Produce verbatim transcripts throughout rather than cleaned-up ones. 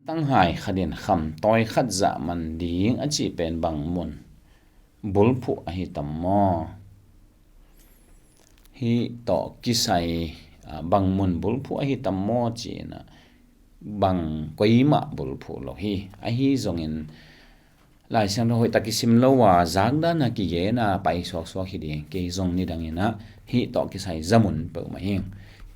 tanghai khatin khamtawi khat zah man ding a cih pen bang mun bulphuh ahi tam maw? Hih tawh kisai, ah, bang mun bulphuh ahi tam maw ci-in ah, bang koimah bulphuh lo hi. Ahi zongin Lai Siangtho hoihtak kisim lo a, zakdan a kigen a pai suaksuak hi ding. Kei zong nidangin ah hih tawh kisai zamun peuhmah hi.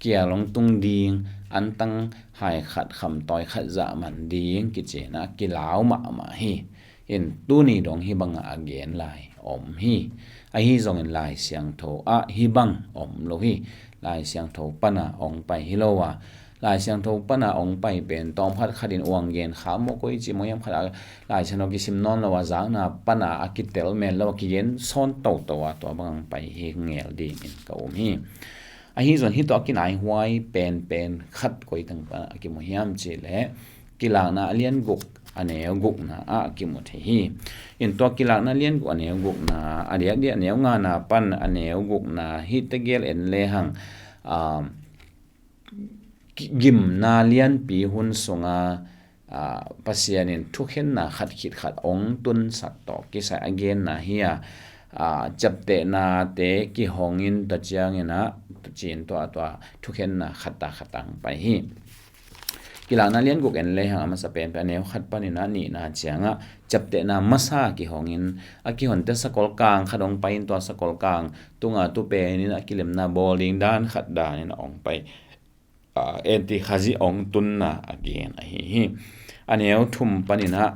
Kial hong tung ding, an tanghai khat khamtawi khat zah man ding kici-in ah kilau mahmah hi. In tuni dong hih bangah a gen lai om hi. Ahi zongin Lai Siangtho ah hih bang om lo hi. Lai Siangtho pana hong pai hi lo a, Lai Siangtho pana hong pai pen tawm khat khatin uang gen kha maw, koi ci maw hiam khat a, Lai Siangtho kisim nawn lo a, zakna pana a kitel men lo a, kigen sawn toto a, tua bang hong pai hi ngel dingin ka um hi. Ahi zongin hih tawh a kinaihuai penpen khat koi teng pana a kimu hiam cih leh Kilakna a lian guk a neu gukna ah kimu thei hi. In tua Kilakna a lian guk a neu gukna, a diakdiak a neu ngana pan a neu gukna, hih tegel en lehang, ah, ki-, gimna lianpi hun sunga, ah, Pasian in thukhenna khat khit khat hong tunsak tawh kisai a genna hi a, ah, ciaptehnate kihongin tua ciangin ah, tu cin tua, tua thukhenna khat ta khat tang pai hi. Kilakna lian guk en lehang a masa penpen a neu khat panin a nihna ciangah ciaptehna masa kihongin a kihonte sakol kang khat hong pai in tua sakol kang tunga tu penin a kilemna bawl ding dan khat danin a hong pai, ah, enti Khazih hong tunna a gen ahi hi. A neu thum panin a,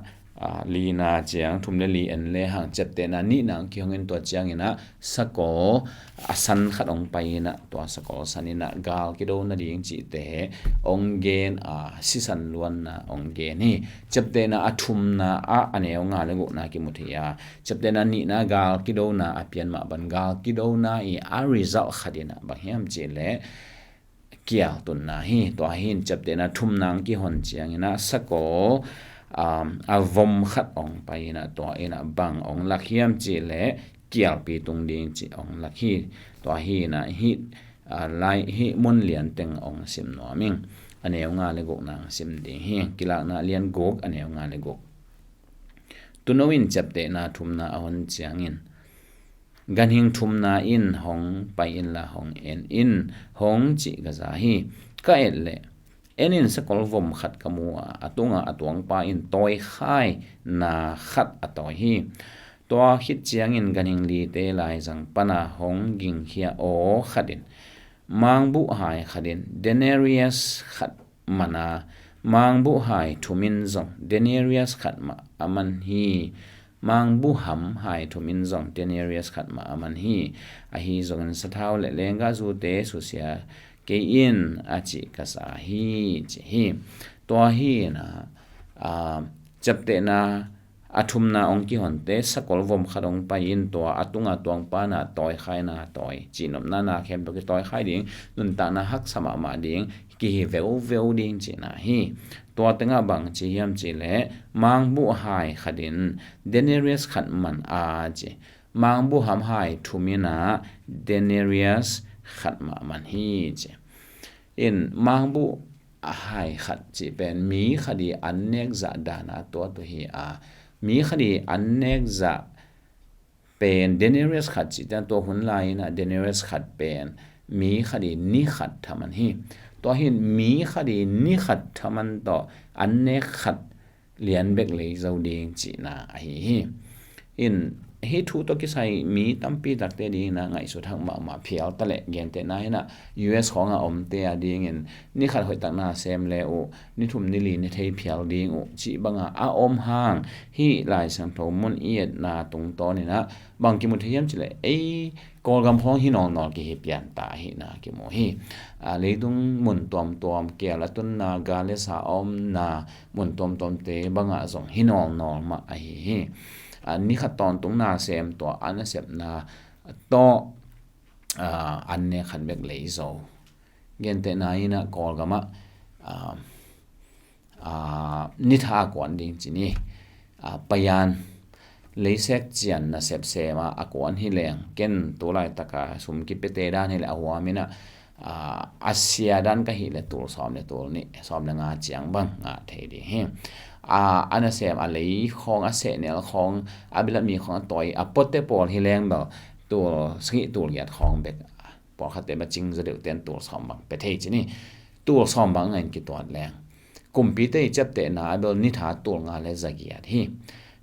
ah, lina ciang thum le li en lehang ciaptehna nihna hong kihongin tua ciangin a sakol a san khat hong pai in a, tua sakol san in a gal kido nading cihte hong gen a, sisan luanna hong gen hi. Ciaptehna a thumna ah a neu nga le gukna kimu thei a, ciaptehna nihna gal kidona a pian mah bang gal kidona i a result khat in a bang hiam cih leh kial tunna hi. Tua hi in ciaptehna thumna hong kihon ciangin a sakol, um, a vom khat hong pai in a, tua in a bang hong lak hiam cih leh kialpi tung ding cih hong lak hi. Tua hi in a hih, ah, lai hih mun lian teng hong sim nuam ing. A neu nga le gukna hong sim ding hi. Kilakna lian guk a neu nga le guk. Tuuno in ciaptehna thumna a hon ciangin, ganhing thumna in hong pai inla hong en in, hong cih ka za hi. Ka et leh, en in sakol vom khat ka mu a, a tunga a tuangpa in tawikhai na khat a tawi hi. Tua khit ciangin ganhing lite laizang pana hong gingkhia aw khat in, mangbuh hai khat in denarius khat man a, mangbuh hai thum in zong denarius khat mah a man hi. Mangbuh ham hai thum in zong denarius khat mah a man hi. Ahi zongin sathau le lenggahzute susia kei in a cih ka sa hi, ci hi. Tua hi in a, a, ciaptehna a thumna hong kihonte sakol vom khat hong pai in tua a tunga tuangpa na tawikhai na tawi, cihnopna na khempeuh kitawikhai ding, nuntakna haksa mahmah ding, kihi veuveu ding cihna hi. Tua tengah bang ci hiam cih leh mangbuh hai khat in denarius khat man a ci. Mangbuh ham hai thum in a denarius khat mah man hi ci. In mangbuh hai khat cih pen mi khat i an nek zah dan a tuat uh hi a, mi khat i an nek zah pen denarius khat cih ciang tua hun lai in a denarius khat pen mi khat i ni khat thaman hi. Tua hi in mi khat i ni khat thaman tawh an nek khat lian bek lei zo ding cihna ahi hi. In hih thu tawh kisai mi tampi takte ding in a ngaihsut hak mahmah phial ta leh gentehna in a U S khawng a omte a dingin ni khat hoihtak na sem le uh, ni thum ni li ne thei phial ding uh cih banga a om hang hih Lai Siangtho mun i etna tungtawn in a bang kimu thei hiam cih leh ei Kawlgam khawng hi nawlnawl kihi pian ta ahihna kimu hi. A, leitung mun tuamtuam, kial a tunna, gal le sa a omna mun tuamtuamte bangah zong hi nawlnawl mah ahi hi. A, ni khat tawntung na sem tua a nasepna tawh, a, an nek khat bek lei zo. Gentehna in a Kawlgam ah, a, a, ni tha a kuan ding ci ni. A, payan leisek cian nasep sem a, a kuan hi leng ken tu laitaka sum kipete dan hi leh a huam in a a, a sia dan ka hih leh tul sawm le tul nih, sawm le nga ciang bang ngah thei ding hi. A, a nasem, a lei khawng, a sehnel khawng, a bilatmi khawng, a tawi, a pote pawl hi leng bel tul sagih tul giat khawng bek, pawlkhatte bacing zaw deuhte in tul sawm bang pia thei ci ni. Tul sawm bang ngah in kituat leng kumpite i ciaptehna ah bel nitha tul nga le za giat hi.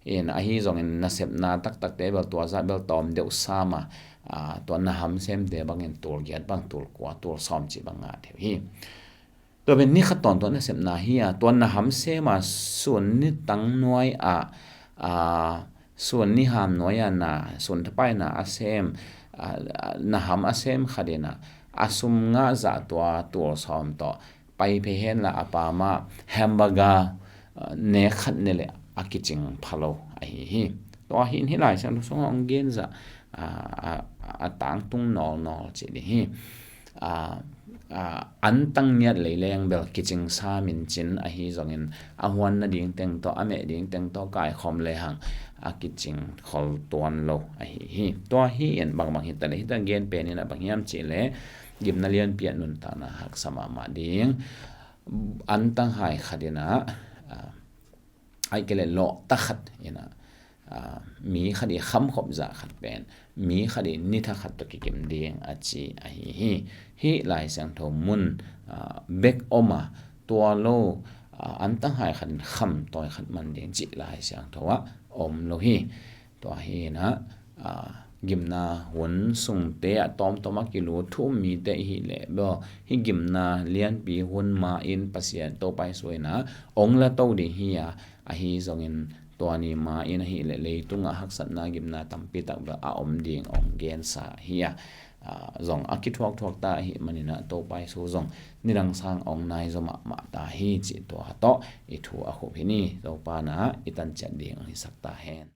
In ahi zongin nasepna taktakte bel tua zah bel tawm deuh sam a, a, tua na hamsemte bangin tul giat bang, tul kua, tul sawm cih bang ngah thei uh hi. Tua pen ni khat tawntung nasepna hi a, tua na hamsem a sun ni tang nuai ah, a, sun ni ham nuai ah na, sun thapai na a sem, a, a, na ham a sem khat in a, a sum ngah zah tua tul sawm tawh pai phei hen la, a pam ah hamburger, a, nek khat ne leh a kicing pha lo ahi hi. Tua hi in hih Lai Siangtho sungah hong gen zah, a, a, a tangtung nawlnawl cih ding hi. A, a, antang ngiat lei leng bel kicing sa min cin ahi zongin a huan nading teng tawh, a meh ding teng tawh kaikhawm lehang a kicing khol tuan lo ahi hi. Tua hi in bangbang hi ta leh, hih teng gen pen in a bang hiam cih leh gimna lianpi ah nuntakna haksa mahmah ding antang hai khat in a, a, ahih kei leh lawhta khat in a, a, mi khat i khamkhop zah khat pen mi khat i nitha khat tawh kikim ding a ci ahi hi. Hih Lai Siangtho mun, a, bek om a, tua lo, a, antang hai khat in khamtawi khat man ding cih Lai Siangtho ah om lo hi. Tua hi in a, a, gimna hun sungte ah tawmtawm a kilut thu um mite i hih leh bel, hih gimna lianpi hun ma-in Pasian Topa Jesu in a hong la to ding hi a, ahi zongin tua ni ma-in ahih leh leitungah haksatna, gimna tampi tak bel a om ding hong gensa hi a, a, zong a kithuakthuak ta ahih manin a Topa Jesu zong nidang sang hong nai zaw mahmah ta hi cih tua tawh i thu a khup hi ni. Topa in a i tan ciat ding hong hisak ta hen.